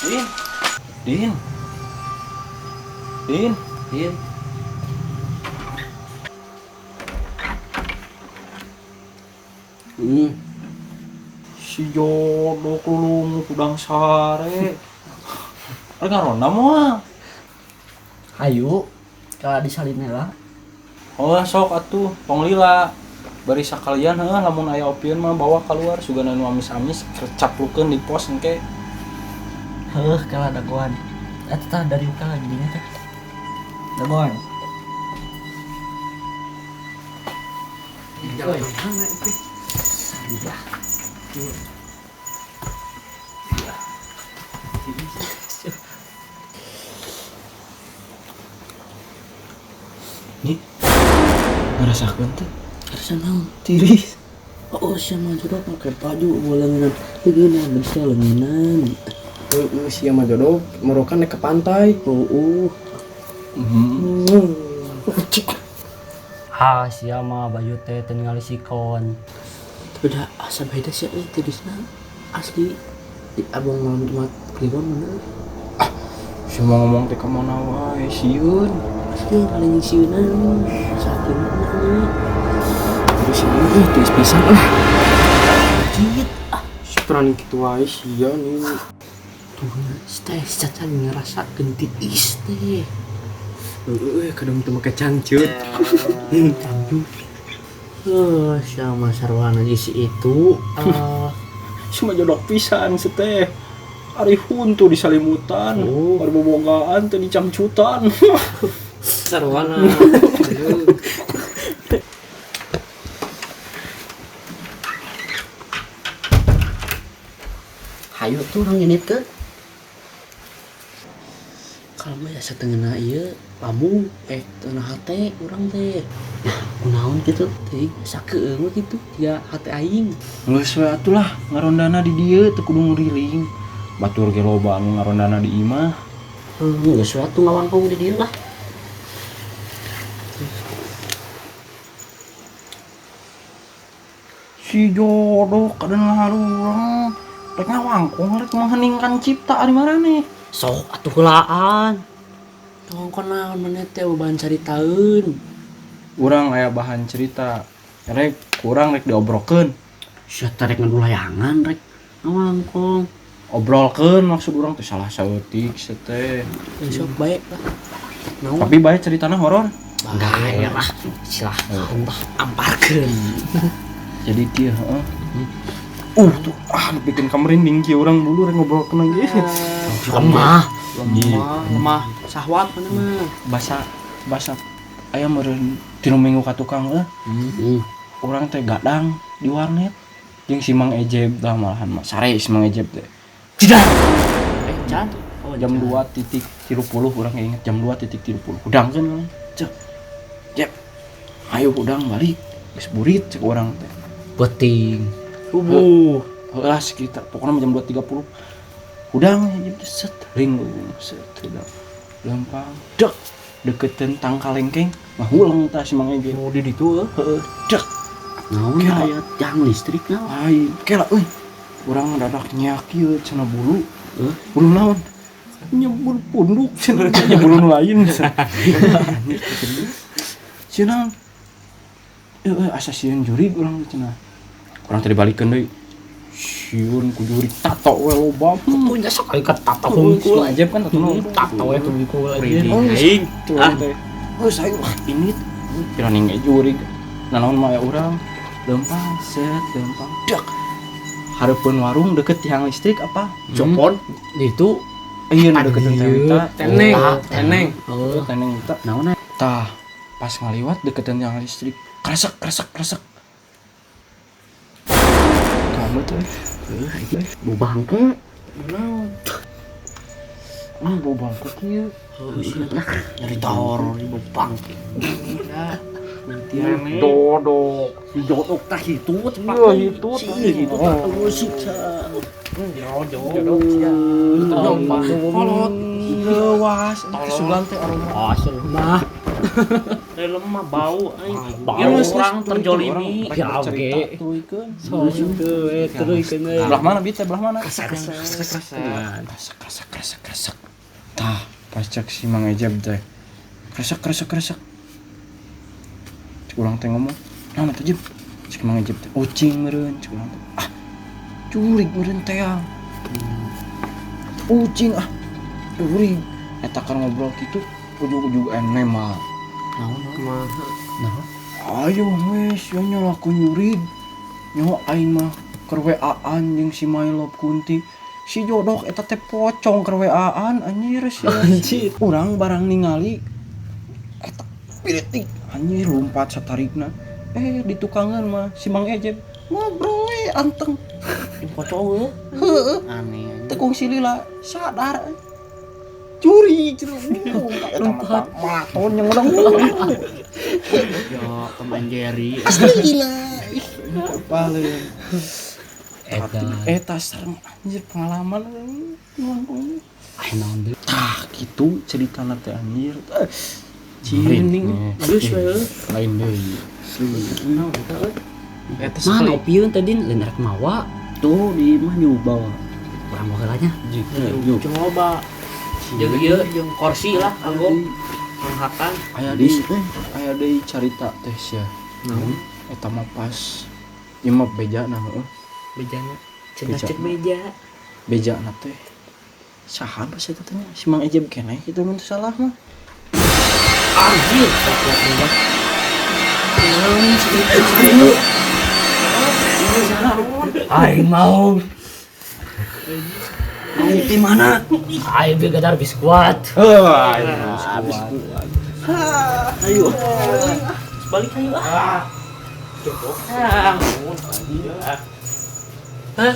Din. Din. Din. Din. Si jodoh kulung kudang sare. Rek ngaronda moal. Hayu, kalau disalin lah. Oh sok atuh, tong lila. Bari sakalian heuh lamun aya opieun mah bawa keluar sugana nu amis-amis caplukeun di pos engke. Heuh, kalau dagoan. Eta tah dari ukal jadinya teh. Dagoan. Jalan mana itu? Iya. Nih. Ngerasakeun teh. Ngerasa naon? Tiris. Oh, sia mah jodoh make baju leungeunnan. Leungeunnan bener leungeunnan. Heeh, sia mah jodoh morokan ke pantai. Heeh. Ah, sia mah baju teh teu ningali sikon. Tapi dah asa beda sia euy tirisna. Asli di abang malam Jumat Kliwon mana? Ah, sia mah ngomong teh ka mana wae sieun. Asli paling sieunan. Sakeun mah. Terus euy tiris pisan ah. Jit ah, Seperan kitu wae sia nih. Tuh, teh cacan ngerasa tiis teh. Heeh, kadang teu make cangcut. Cangcut. Sama sarwana si itu. Cuma jodoh pisan si teh. Ari huntu disalimutan, Oh. ari bobogaan teh dicangcutan. Sarwana. Hayu tuh orang ini ke. Kalau mah asa teu ngeunah ieu lambung teu ngeunah hate urang teh. Nah, kunaon kitu teh sakeueung we kitu dia hate aing. Geus we atuh lah ngarondana di dieu teu kudu nguriling. Batur ge loba anu ngarondana di imah. Geus we atuh ngawangkong di dieu lah. Si jodoh kaden ngaharurang. Rek ngawangkong rek mengheningkan cipta ari maraneh. Sok atuh heulaan. Tong naon maneh teh bahan caritaeun. Urang aya bahan cerita. Rek kurang rek diobrokeun. Sia teh rek ngadu layangan rek ngawangkong. Obrolkeun maksud urang teh salah saeutik sia teh. Sok bae lah. Naon? Tapi bae ceritana horor. Bae lah. Silahkan lah amparkeun. Jadi kieu heeh. Tuh ah bikin kamerinding kieu urang dulu rek ngobrolkeun lagi. Lemah, Lemah, lemah sahwat mana mah. Basa aya meureun 3 minggu ka tukang euy. Urang teh gadang di warnet jeung si Mang Ejeb tah malahan mah sare si Mang Ejeb teh. Tidak. Can. Oh, jam 2.30 urang inget jam 2.30. Hudang kan urang. Cek. Jeb. Ayo hudang balik. Geus burit cek urang teh. Penting. Subuh. Heeh sekitar pokoknya jam 2.30. Hudang jam set ring set hudang. Lempang dek deketin tangkal lengkeng mah huleng tah si Mang Ejeb. Oh di ditu heeh dek. Naon aya tiang listrik naon? Lain kela euy. Urang dadak nyiak ieu cenah bulu. Bulu naon? Nyebur punduk cenah nya bulu nu lain. Cenah euy asa sieun jurig urang cenah. Urang teh dibalikeun deui. Sieun ku jurig tato we loba. Punya sok ka tato hungkul. Aja kan tato hungkul. Tato we hungkul aja. Aing tuh teh. Geus aing wah ini kira ning jurig. Nanaon mah aya urang lempang set lempang dek. Hareupeun warung deket tiang listrik apa? Jopon itu iya nu deketin teh eta. Teneng, teneng. Oh, teneng eta. Naon Tah, Pas ngaliwat deketan yang listrik, kresek kresek kresek. Kamu tuh. Bau bangke. Naon? Ah, bau bangke kieu. Nyari horor di bau bangke. Dodok. Si jodok tah hitut. Iya, hitut. Si hitut tah usuk sa. Jodok sia. Kolot. Lewas, kesulan teh aroma. Ah, mah. Lemah bau aing. Bau. Ya orang terjolimi. Ya oke. Belah mana bi teh, belah mana? Kesek kesek kesek. Kresek kresek kresek kresek. Tah, pas cek si Mang Ejeb teh. Kresek kresek kresek. Cek urang teh ngomong, "Naon atuh Jeb?" Cek Mang Ejeb teh, "Ucing meureun." Cek urang teh, "Ah, jurig meureun teh ah." Ucing ah, jurig. Eta kan ngobrol kitu, ujug-ujug ene mah. Naon Kumaha? naon? Ayo wes, ya nyalakeun jurig. Nyawa aing mah keur WA-an jeung si My Love Kunti. Si jodok eta teh pocong keur WA-an anjir sih. Anjir. Urang barang ningali eta piretik anjir lompat satarikna. Eh di tukangan mah si Mang Ejeb ngobrol we anteng. Pocong heuh. Heeh, Aneh. teu kungsi lila sadar. Curi cenah. Eta mah maraton yang urang. Ya, teman Jerry. Asli lah. Ih, apaleun. Eta. Eta serem anjir pengalaman. Ah, naon deui? Tah gitu ceritana teh anjir. Eh, Cining. Geus we. Lain deui. Naon eta euy? Eta Mana sekali opieun tadi lain rek mawa. Tuh di mah nyoba. Urang bawa heula nya. Coba. Jeung ieu jeung kursi lah kanggo manghakan. Aya deui, aya deui carita teh sia. Naon? Eta mah pas ieu mah bejana heuh. Bejana. Cenah Beja. cek meja. Bejana teh saha pas eta teh nya? Si Mang Ejeb keneh kitu mun teu salah mah. Anjir. Aing mau. Mau di mana? Aing begadar biskuat. Habis Ayo. Balik ayo ah. Ah. Hah?